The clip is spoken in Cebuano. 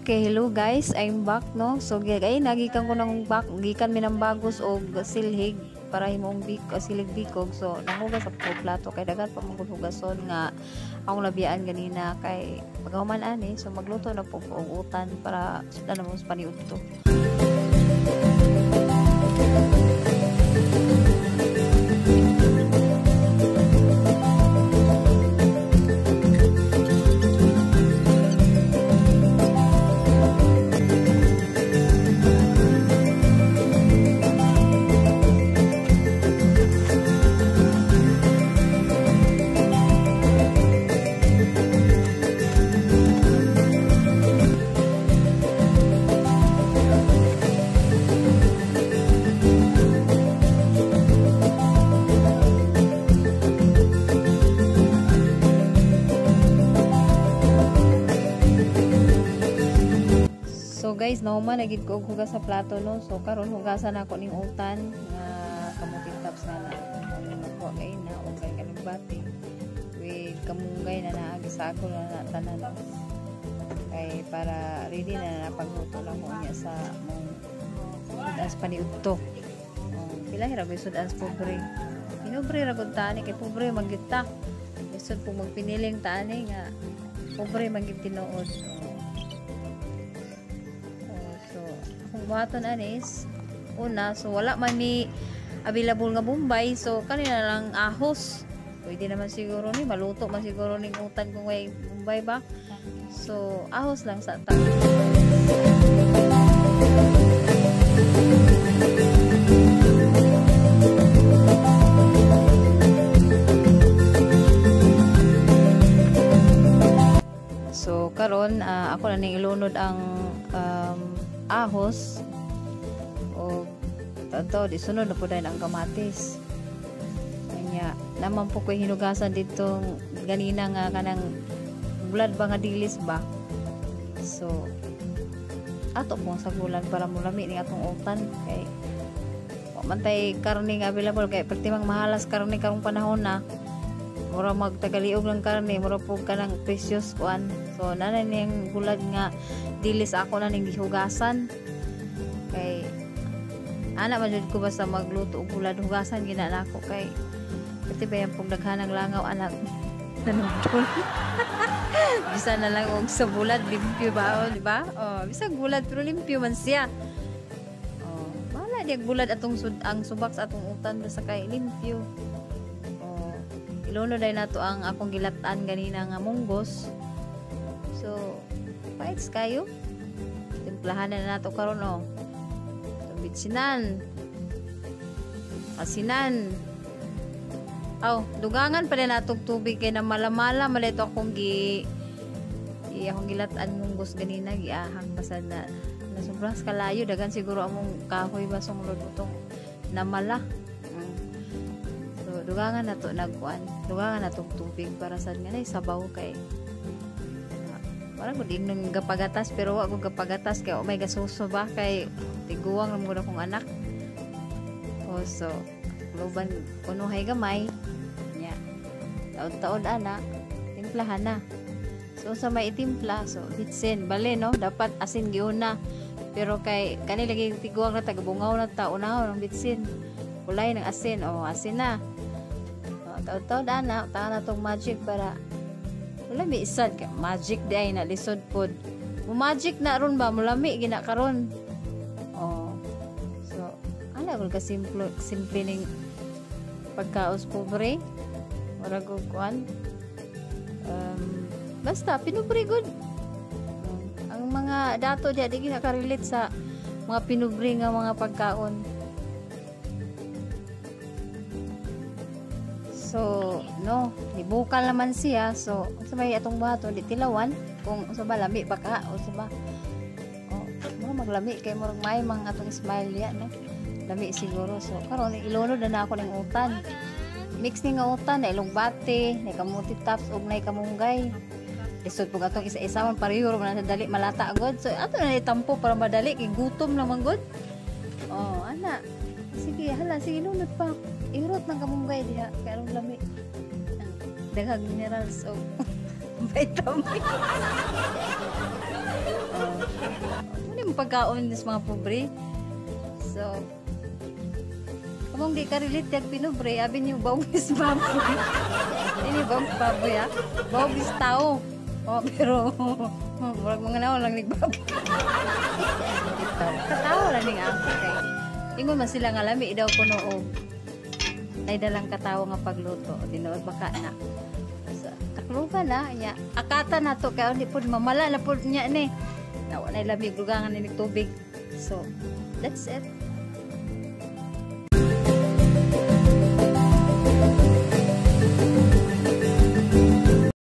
Okay, hello guys, I'm back, no. So ay nagikan ko ng back, gikan mi ng bagos og silhig para himong biko, silhig bikog. So nanghugas ako og plato kay daghan pa man hugason nga akong nabiyaan ganina kay paghuman ani, so magluto na po ko og utan para sudlan na mo sa paniudto. So guys, nahuman na gid ko og hugas sa plato, no. So karon hugasan nako ning utan nga kamuting tops na nakuha kay na og kay kalugbati with kamunggay na naagi sa ako na tanan, no? Kay para ready na na pagluto lang ko niya sa mong sudan sa paniudto. Oh, pila ra gyud sudan sa pobre. Pinobre ra gud tani kay pobre man gyud ta. Lisod po magpiniling tani nga pobre man gyud tinuod. Kung buhaton anis una, so wala man mi available nga Bombay, so kanina lang ahos. Pwede naman siguro ni maluto man siguro ning utan kung way Bombay ba. So ahos lang sa ta. So karon ako na ning ilunod ang ahos o tato di sunod na po dahil ang kamatis. Kanya naman po ko'y hinugasan dito ganina nga kanang bulad ba nga dilis ba. So ato pong sagulan para mulami ni atong utan kay wa man tay karne nga available kay perti mang mahalas karne karong panahon na. Mura magtagaliog ng karne, mura po kanang precious kuan. So nanay niyang bulad nga dilis ako na ning gihugasan. Kay ana man jud ko basta magluto og bulad hugasan gina nako kay pati ba yan pong daghanang langaw anak nanugdol. Bisan na lang og sa bulad limpyo ba, o, di ba? Oh, bisag bulad pero limpyo man siya. Oh, bahala diag bulad atong ang subak sa atong utan basta kay limpyo. Iluno dahil nato ang akong gilatan ganina nga munggos. So, paits kayo. Timplahan na nato karon, oh. So, bitsinan. Asinan. Aw, dugangan pa din natong tubig kay na malamala malito akong akong gilatan munggos ganina giahang basta na sobrang kalayo dagan siguro among kahoy basong lutong namala. Dugangan na to nagkuan, dugangan na tong tubig para sad nga nay sabaw kay parang gud ingnon gapagatas pero wa ko gapagatas kay oh my gasuso ba kay tiguang ra man akong anak. Oh, so luban kunuhay gamay nya taod-taod ana timplahan na. So sa may itimpla, so bitsin bale, no, dapat asin giuna pero kay kani lagi tiguang na tagabungaw na ta unahon ang bitsin kulay ng asin, oh asin na. Taod-taod ana, taon na tong magic para mulami isad kay magic di ay na lisod pod. Mo magic na ron ba mulami gina karon. Oh. So ana gud ka simple simple ning pagkaos pobre. Murag og kuan. Basta pinubre gud. Ang mga dato diya di gina ka-relate sa mga pinubre nga mga pagkaon. So, no, nibukal naman siya. So, sa may atong buhaton, di tilawan. Kung sa ba, lami ba ka? O sa ba? O, mura maglami. Kay murag may mga atong smile diya, no? Lami siguro. So, karon ilunod na ako ng utan. Mix ni nga utan, na ilugbati, na kamuti tops, ug na kamunggay. Lisod po atong isa-isa man pareho man na dali malata agad. So, ato na itampo para madali. Kay gutom naman gud. O, ana. Sige, hala, sige, lunod pa. Ihurot ng kamunggay diha kay aron lami. Daghang minerals o vitamin. Oh. Ano yung pagkaon sa mga pobre? So, kamong di ka relate yag pinubre, abi niyo bawis baboy. Ini bawis baboy ah. Bawis tao. Oh, pero murag mga naon lang nigbaboy. Ito, katawa lang ning ako kay ingon man sila nga lami daw kuno og ay dalang katawa nga pagluto. Tinuod baka na. So, takluban na nya. Akata na to kay hindi pud mamala na pud niya ni. Nawa na lami dugangan ni tubig. So, that's it.